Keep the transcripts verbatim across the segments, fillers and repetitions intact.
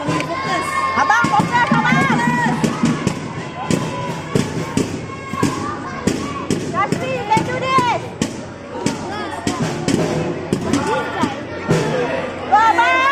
Abang, fokus, abang. Kasih, you can do this. Go, abang.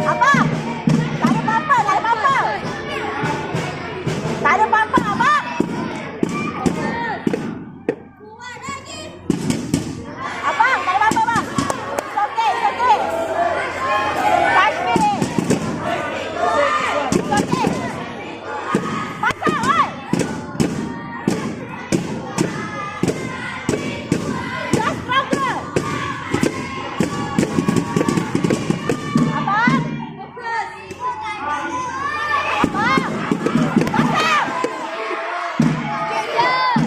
Abang, tak ada apa-apa, tak ada apa-apa. Tak ada apa-apa, abang. Abang, tak ada apa-apa, bang. It's okay, it's okay. It's okay. It's okay. Pasang, oi. Just struggle. Abang. Abang. Pasang.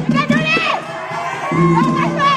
Udah, Juli. Udah, Taswi.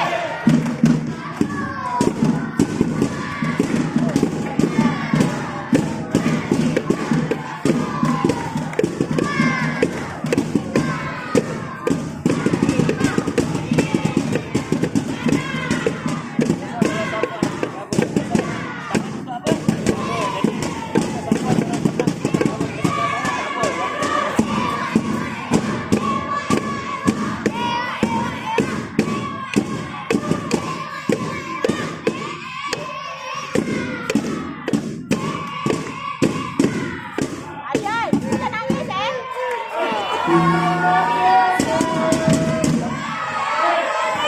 Ayah, jangan nangis, eh.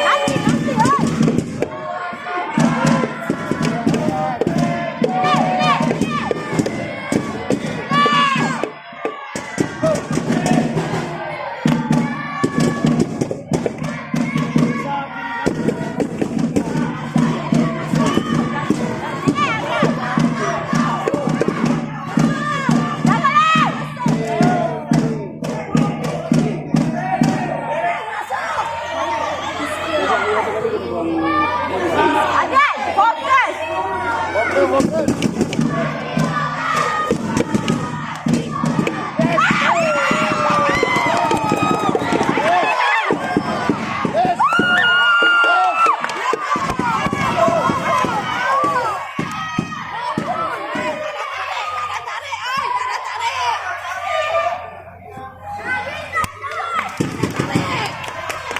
Nanti, nanti, oi. Adai, fokus.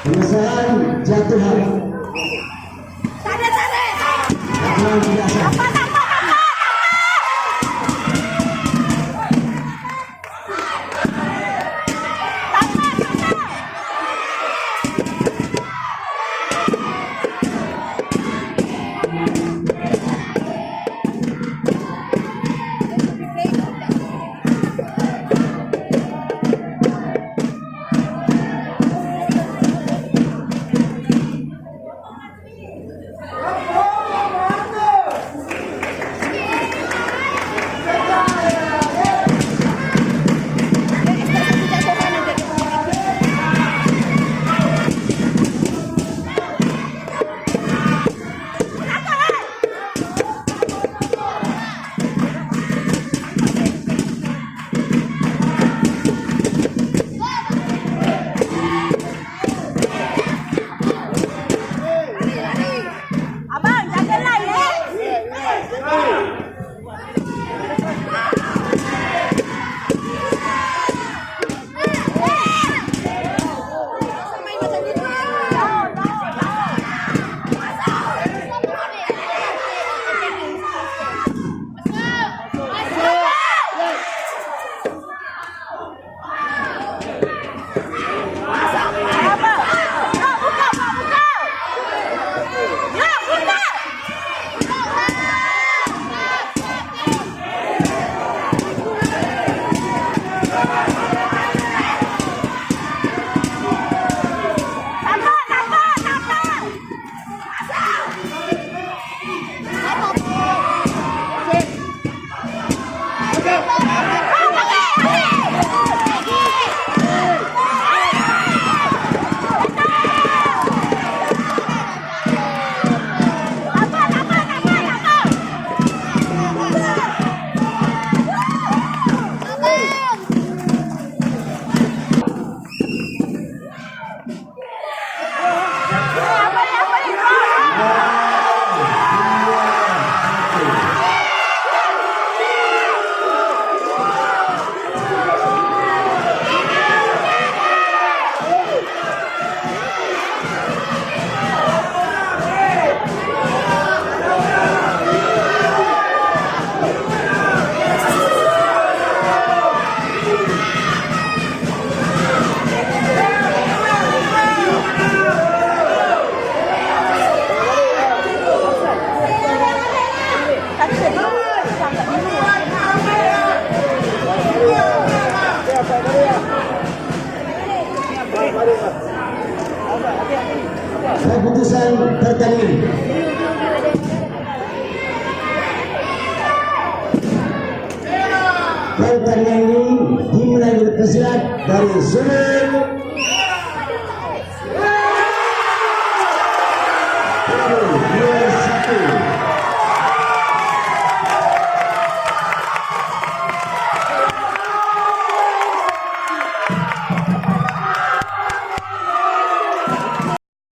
Penyelesaian jatuhan. Akan biasa. Keputusan pertandingan. Pertandingan ini dimulai oleh pesilat dari Sumur